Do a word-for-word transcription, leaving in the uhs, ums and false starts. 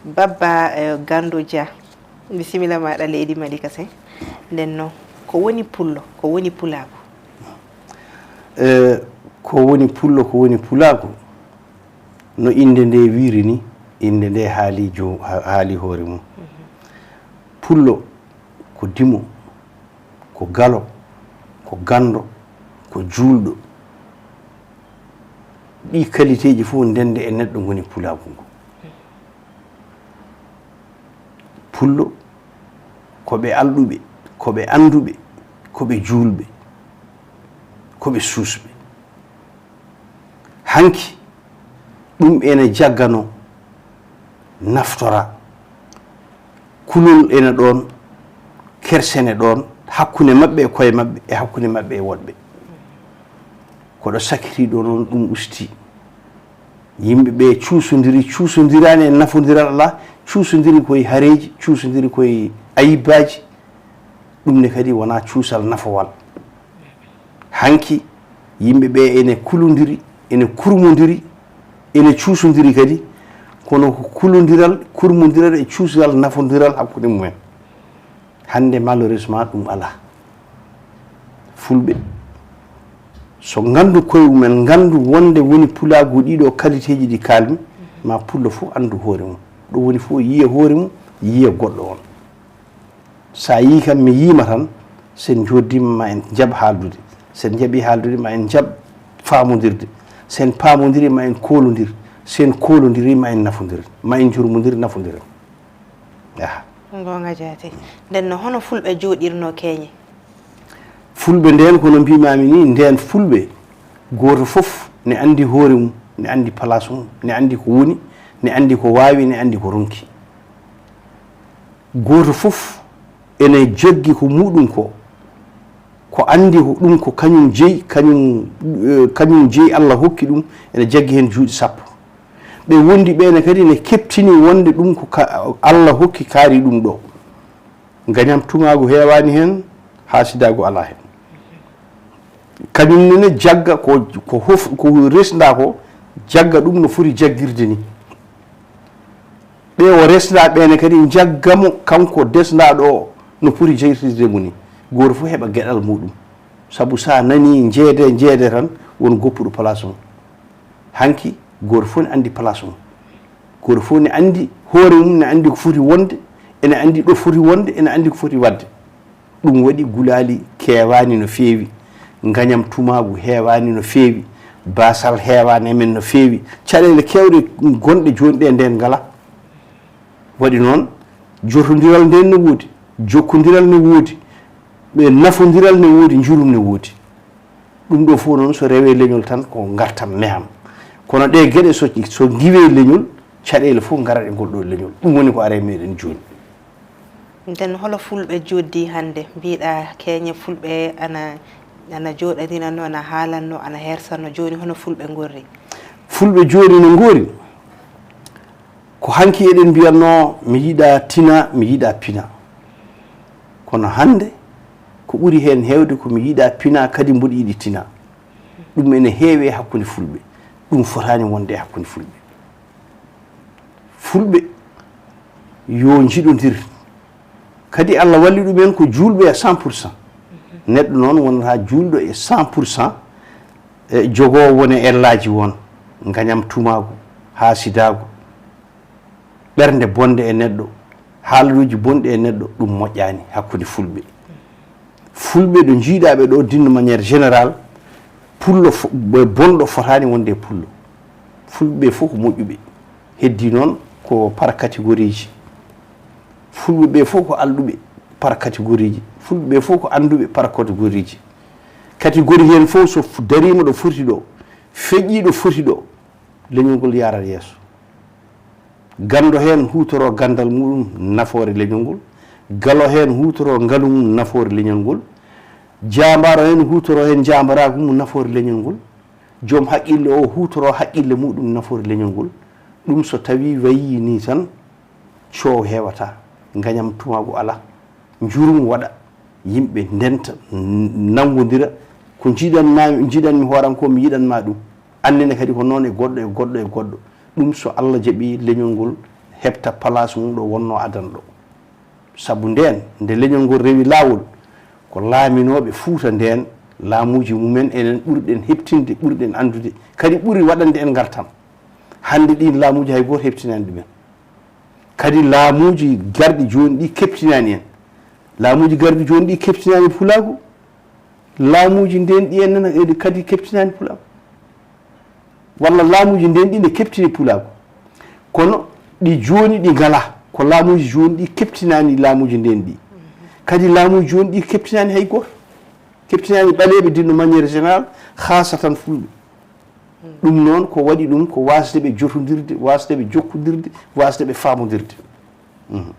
Babba eh, Gandu Dia, bisimilla maɗa leydi Malika Sey. Nden noon, ko woni pullo, ko woni pulaagu? E ko woni pullo, ko woni pulaagu? No innde nde wiiri ni, innde nde haali jo haali hoore mum. Pullo ko dimo, ko galo, ko ganndo, ko juulɗo. Ɗi kaliteeji fof ndende e neɗɗo ngoni pulaagu ngu. Pullo ko ɓe alɗuɓe, ko ɓe annduɓe, ko ɓe juulɓe, ko ɓe suusɓe. Hanki ɗum ene jaggano naftora, kulol ene ɗoon, kerse ne ɗoon, hakkunde maɓɓe e koye maɓɓe e hakkunde maɓɓe e woɗɓe. Koɗo sakitiiɗo noon ɗum usti. Yimɓe ɓe cuusondiri, cuusondiraani e nafondiral alaa, cuusondiri koye hareeji, cuusondiri koye ayibbaaji. Ɗum ne kadi wonaa cuusal nafowal. Hanki yimɓe ɓe ene kulondiri, ene kurmondiri, ene cuusondiri kadi, kono ko kulondiral, kurmondiral e cuusal nafondiral hakkunde mumen. Hannde malheureusement ɗum alaa. Fulɓe so nganndu koye mumen, nganndu wonde woni pulaagu ɗiɗo kaliteeji ɗi kaalmi, ma pullo fof anndu hoore mum. Ɗo woni fof yiya hoore mum, yiya goɗɗo on. So a yii kam mi yiima tan, so en njooddima ma en njaɓ haaldude, so en njaɓi haaldude ma en njaɓ faamondirde, so en paamondiri ma en koolondir, so en koolondiri ma en nafondir, ma en njurmondir nafondiren. Aha. Goonga jaati. Nden no hono fulɓe jooɗirno keeñe? Fulɓe ndeen, kono mbimaami ni, ndeen fulɓe gooto fof ne anndi hoore mum, ne anndi place mum, ne anndi ko woni, ne anndi ko waawi, ne anndi ko ronki. Gooto fof ene joggi ko muɗum ko, ko anndi ko ɗum ko kañum jeyi, kañum, eh, kañum jeyi, Allah hokki ɗum, ene jaggi heen juuɗe sappo. Ɓe wondi ɓeene kadi ne keptini wonde ɗum ko ka, Allah hokki kaari ɗum ɗo. Ngañam tumaagu heewaani heen, haasidaagu alaa heen. Kañum nene jagga ko, ko hof, ko resndaa ko, jagga ɗum no foti jaggirde ni. Ɓe o resndaa ɓeene kadi njagga mo, kanko desndaaɗo o, no foti jaggirde mo ni. Gooto fof heɓa geɗal muɗum. Sabu so a nanii njeede, njeede tan, won goppuɗo place mum. Hanki, gooto fof ne anndi place mum. Gooto fof ne anndi hoore mum, ne anndi ko foti wonde, ene anndi ɗo foti wonde, ene anndi ko foti waɗde. Ɗum waɗi gulaali keewaani no feewi, ngañam tumaagu heewaani no feewi, baasal heewaani e men no feewi. Caɗeele keewɗe gonɗe jooni ɗe ndeen ngalaa. Waɗi noon, jotondiral ndeen ne woodi, jokkondiral ne woodi, ɓe nafondiral ne woodi, njurum ne woodi. Ɗum ɗo fof noon so rewee leñol tan ko ngartam neham. Kono ɗe geɗe so, so ngiwee leñol, caɗeele fof ngarat e ngol ɗo leñol. Ɗum woni ko ari e meɗen jooni. Nden holo fulɓe jooɗdi hannde? Mbiɗa keeñe fulɓe ana, ana jooɗanino, ana haalanno, ana hersanno. Jooni hono fulɓe ngorri? Fulɓe jooni no ngori. Ko hanki eɗen mbiyatno mi yiɗa tina, mi yiɗa pina. Kono hannde ko ɓuri heen heewde ko mi yiɗa pina, kadi mboɗo yiɗi tina. Ɗum ene heewi e hakkunde fulɓe. Ɗum fotaani wonde e hakkunde fulɓe. Fulɓe yo njiɗondir. Kadi Allah walli ɗumen ko juulɓe à cent pour cent. Neɗɗo noon wonata juulɗo e cent pour cent, e jogoowo wone ellaaji won, ngañam tumaagu, haasidaagu, ɓernde bonde e neɗɗo, haalaluuji bonɗi e neɗɗo, ɗum moƴƴaani hakkunde fulɓe. Fulɓe ɗo njiiɗaa ɓe ɗo, d'une manière générale, pullo fo, bonɗo fotaani wonde e pullo. Fulɓe ɓe fof ko moƴƴuɓe. Heddii noon ko par catégorie ji. Fulɓe ɓe fof ko alɗuɓe par catégorie ji. Fulɓe ɓe fof ko annduɓe par catégorie ji. Catégorie heen fof so dariima ɗo foti ɗo, feƴƴii ɗo foti ɗo, leñol ngol yaarat yeeso. Ganndo heen huutoroo ganndal muɗum nafoore leñol ngol. Galo heen huutoroo ngalu mum nafoore leñol ngol. Jaambaaro heen huutoroo heen jaambaraagu mum nafoore leñol ngol. Joom haqqille o huutoroo haqqille muɗum nafoore leñol ngol. Ɗum so tawii wayii nii tan, coow heewataa, ngañam tumaagu alaa, njurum waɗa, yimɓe ndenta, n-, nanngondira. Ko njiɗan-, njiɗanmi hooram ko, mi yiɗan ma ɗum. Annene kadi ko noon e goɗɗo e goɗɗo e goɗɗo. Ɗum so Allah jaɓii, leñol ngol heɓta place mum ɗo wonno adan ɗo. Sabu ndeen, nde leñol ngol rewi laawol, ko laaminooɓe Fuuta ndeen, laamuuji mumen enen ɓurɗen heɓtinde, ɓurɗen anndude, kadi ɓuri waɗande en ngartam. Hannde ɗiin laamuuji hay gooto heɓtinaani ɗumen. Kadi laamuuji garɗi jooni ɗi keɓtinaani en. Laamuuji garɗi jooni ɗi keɓtinaani pulaagu. Laamuuji ndeen ɗi en nana, e kadi keɓtinaani pulaagu. Walla laamuuji ndeen ɗi ne keɓtini pulaagu. Kono ɗi jooni ɗi ngalaa. Ko laamuuji jooni ɗi keɓtinaani laamuuji ndeen ɗi. Kadi laamuuji jooni ɗi keɓtinaani hay gooto. Keɓtinaani ɓaleeɓe ɗin de manière générale, haasatan fulɓe. Ɗum noon ko waɗi ɗum ko waasde ɓe jotondirde, waasde ɓe jokkondirde, waasde ɓe faamondirde. Mhm.